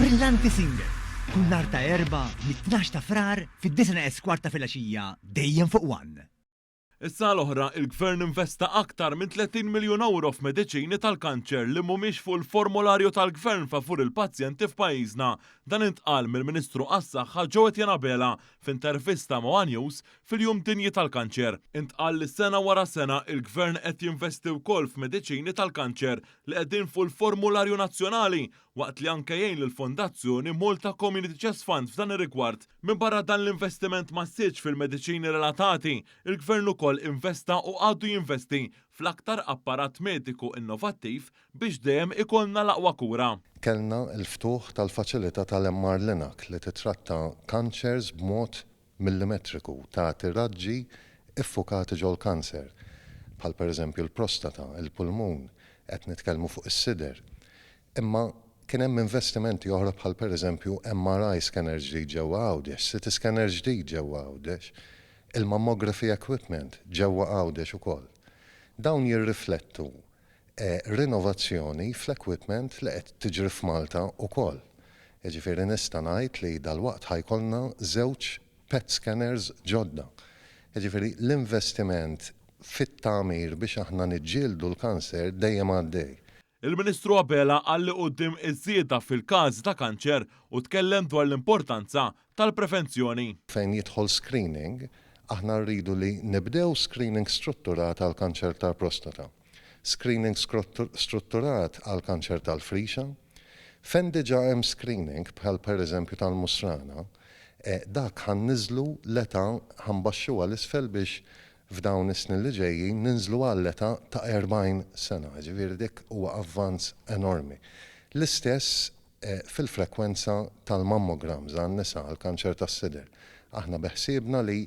Brillanti Singer, kull nhar ta' Erbgħa mit-tnax ta' Frar fid-disgħa neqes kwart ta' filgħaxija dejjem fuq One. Is-sena l-oħra, il-Gvern investa aktar minn 30 miljun ewro f'mediċini tal-kanċer li mhumiex fuq il-formolarju tal-Gvern favur il-pazjenti f'pajjiżna. Dan intqal mill-Ministru għas-Saħħa Jo Etienne Abela f'intervista ma' one News fil-Jum Dinji tal-Kanċer. Intqal li sena wara sena il-Gvern qed jinvesti wkoll f'mediċini tal-kanċer li qegħdin fuq il-formularju nazzjonali waqt li anke jgħin lill-Fondazzjoni Malta Community Chest Fund f'dan ir-rigward. Minbarra dan l-investiment massiċċ fil-mediċini relatati, il-Gvern ukoll investa u għadu jinvesti fl-aktar apparat mediku innovattiv biex dejjem ikollna l-aqwa kura. Kellna l-ftuħ tal-faċilità tal-MR Linac li titratta kanċers b'mod millimetriku, tagħti raġġi iffukati ġol-kanser, bħal pereżempju l-prostata, il-pulmun, qed nitkellmu fuq is-sider. Imma kien hemm investimenti oħra bħal pereżempju MRI scanner ġdid ġewwa Għawdex, CT scanner ġdid ġewwa Għawdex, il-mammography equipment ġewwa Għawdex ukoll. Dawn jirriflettu rinnovazzjoni fl-equipment li qed tiġri f'Malta wkoll. Jiġifieri nista' ngħid li dalwaqt ħa jkollna żewġ PET scanners ġodda. Jiġifieri l-investiment fit-tagħmir biex aħna niġġieldu l-kanser dejjem għaddej. Il-Ministru Abela qal li quddiem iż-żieda fil-każi ta' kanċer u tkellem dwar l-importanza tal-prevenzjoni. Fejn jidħol screening, aħna rridu li nibdew screening strutturat għall-kanċer tal-prostata, screening strutturat għall-kanċer tal-frixa. Fejn diġà hemm screening, bħal pereżempju tal-musrana, dak ħa nniżżlu l-età, ħa nbaxxuha 'l isfel biex f'dawn is-snin li ġejjin ninżlu għall-età ta' 40 sena, jiġifieri dik huwa avvanz enormi. L-istess fil-frekwenza tal-mammograms għan-nisa għall-kanċer tas-sider. Aħna beħsiebna li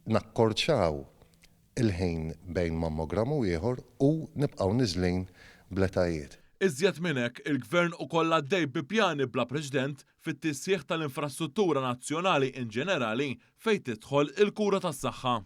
nakkorċaw il-ħin bejn mammogram u ieħor u nibqgħu niżlin bl-etajiet. Iżjed minn hekk, il-Gvern ukoll għaddej bi pjani bla preċedent fit-tisħiħ tal-infrastruttura nazzjonali inġenerali fejn tidħol il-kura tas-saħħa.